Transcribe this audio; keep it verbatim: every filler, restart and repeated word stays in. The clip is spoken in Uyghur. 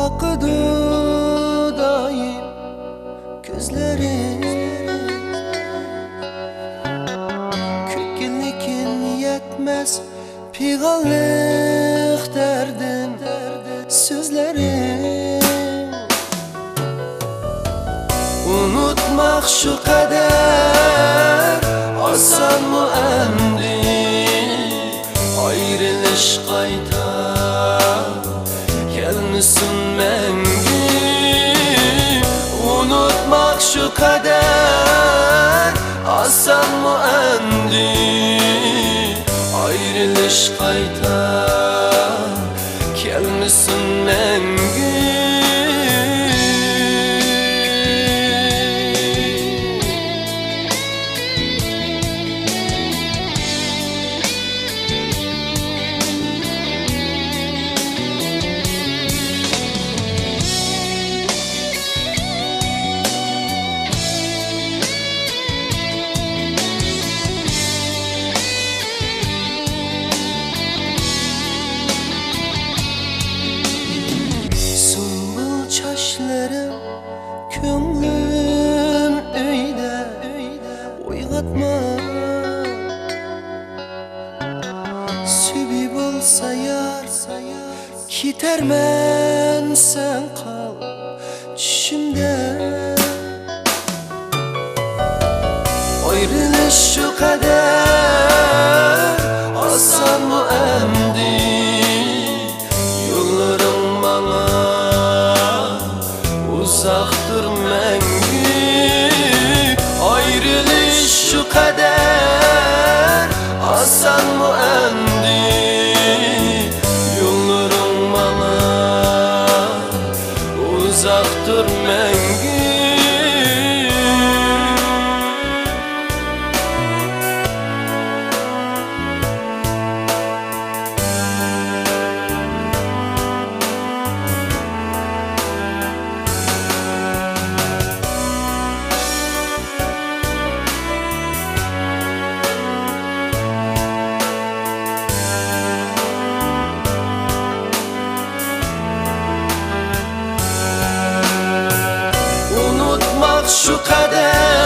ئاقىدۇ دائىم كۆزلىرىم. كۆككە لېكىن يەتمەس پىغانلىق دەردىم، سۆزلىرىم. ئۇنتۇماق شۇ قەدەر ئاسانمۇ ئەمدى؟ ئايرىلىش قايتا كەلمىسۇن مەڭگۈ. ئۇنتۇماق شۇ قەدەر ئاسانمۇ ئەمدى؟ ئايرىلىش قايتا كەلمىسۇن مەڭگۈ. سۇمبۇل چاچلىرىم، كۆڭلۈم ئۆيدە، ئويغاتما. سۈبھى بولسا يار، كېتەرمەن، سەن قال چۈشۈمدە. ئايرىلىش شۇ قەدەر ئاسانمۇ ئەمدى؟ يوللىرىڭ ماڭا ئۇزاقتۇر مەڭگۈ. ئايرىلىش شۇ قەدەر ئاسانمۇ ئەمدى؟ يوللىرىڭ ماڭا ئۇزاقتۇر مەڭگۈ. ئۇنتۇماق شۇ قەدەر